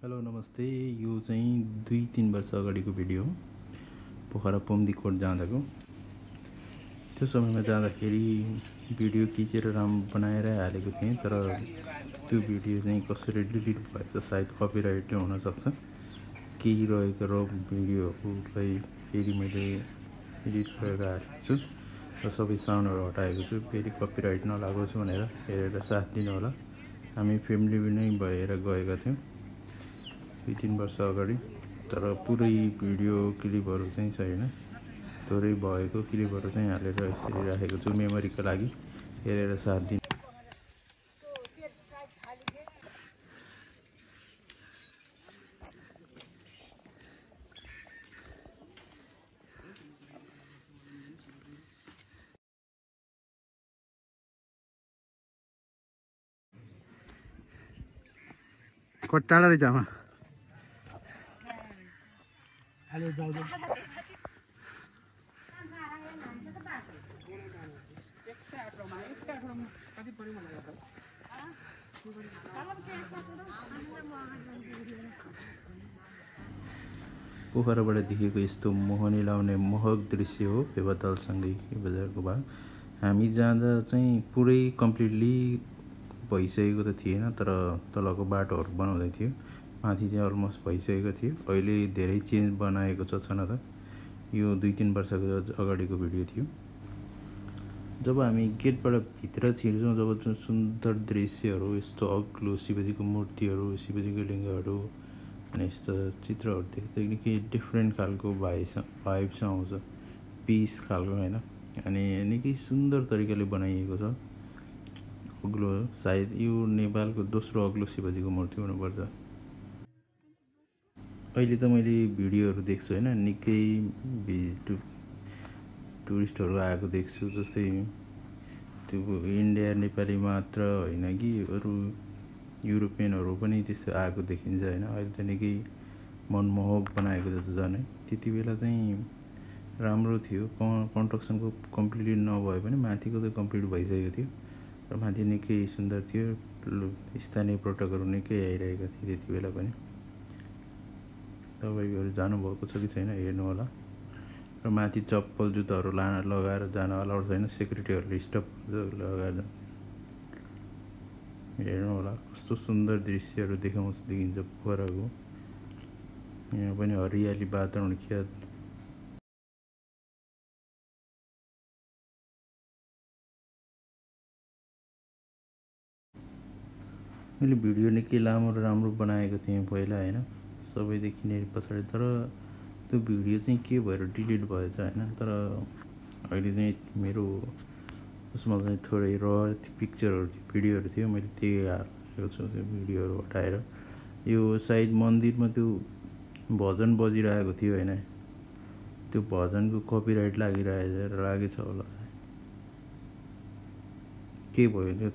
Hello नमस्ते। यो चाहिँ 2-3 वर्ष अगाडिको भिडियो हो। पोखरा पोमदीकोट जाँदाको त्यो समयमा जाँदाखेरि भिडियो खिचेर बनाएर हालेको थिएँ, तर त्यो भिडियो चाहिँ कसरी डिलिट भएछ, सायद कपिराइट हुन सक्छ। केही रहेको र भिडियोहरूलाई फेरि मैले एडिट गरेर हालेको छु र सबै साउन्डहरू हटाएको छु। फेरि कपिराइट नलागोस् भनेर हेरेर साथ दिनु होला। हामी फ्यामिली नै भएर गएका थियौँ 2-3 वर्ष अगाडि, तर पुरै भिडियो क्लिपहरू चाहिँ छैन। थोरै भएको क्लिपहरू चाहिँ हालेर यसरी राखेको छु मेमोरीको लागि। हेरेर साथ दिनु। टाढा रहेछ आमा। पोखराबाट देखेको यस्तो मोहनी लाउने मोहक दृश्य हो फेवातालसँगै बजारको भाग। हामी जाँदा चाहिँ पुरै कम्प्लिटली भइसकेको त थिएन, तर तलको बाटोहरू बनाउँदै थियो। माथि चाहिँ अलमोस्ट भइसकेको थियो। अहिले धेरै चेन्ज बनाएको छ छन त। यो 2-3 वर्षको अगाडिको भिडियो थियो। जब हामी गेटबाट भित्र छिर्छौँ, जब जुन सुन्दर दृश्यहरू, यस्तो अग्लो शिवजीको मूर्तिहरू, शिवजीको लिङ्गहरू अनि यस्तो चित्रहरू देख्दा निकै डिफ्रेन्ट खालको भाइब्स आउँछ, पिस खालको होइन। अनि निकै सुन्दर तरिकाले बनाइएको छ। अग्लो, सायद यो नेपालको दोस्रो अग्लो शिवजीको मूर्ति हुनुपर्छ। अहिले त मैले भिडियोहरू देख्छु होइन, निकै टुरिस्टहरू आएको देख्छु। जस्तै त्यो इन्डिया नेपाली मात्र होइन कि अरू युरोपियनहरू पनि त्यस्तो आएको देखिन्छ होइन। अहिले त निकै मनमोहक बनाएको जस्तो झन् है। त्यति बेला चाहिँ राम्रो थियो। कन्स्ट्रक्सनको कम्प्लिट नभए पनि माथिको त कम्प्लिट भइसकेको थियो र माथि निकै सुन्दर थियो। स्थानीय पर्यटकहरू निकै आइरहेका थिए त्यति बेला पनि। तपाईँहरू जानुभएको छ कि छैन हेर्नु होला। र माथि चप्पल जुत्ताहरू लगाएर जान अलाउड छैन, सेक्युरिटीहरूले स्टप लगाएर हेर्नु होला। कस्तो सुन्दर दृश्यहरू देखिन्छ पोखराको। यहाँ पनि हरियाली वातावरण क्या। मैले भिडियो निकै लामो र राम्रो बनाएको थिएँ पहिला होइन, सबै देखिने पछाडि। तर त्यो भिडियो चाहिँ के भएर डिलिट भएछ होइन। तर अहिले चाहिँ मेरो उसमा चाहिँ थोरै पिक्चरहरू भिडियोहरू थियो, मैले त्यही हालेको छु। त्यो भिडियोहरू हटाएर यो सायद मन्दिरमा त्यो भजन बजिरहेको थियो होइन, त्यो भजनको कपिराइट लागेछ होला। के भयो त्यो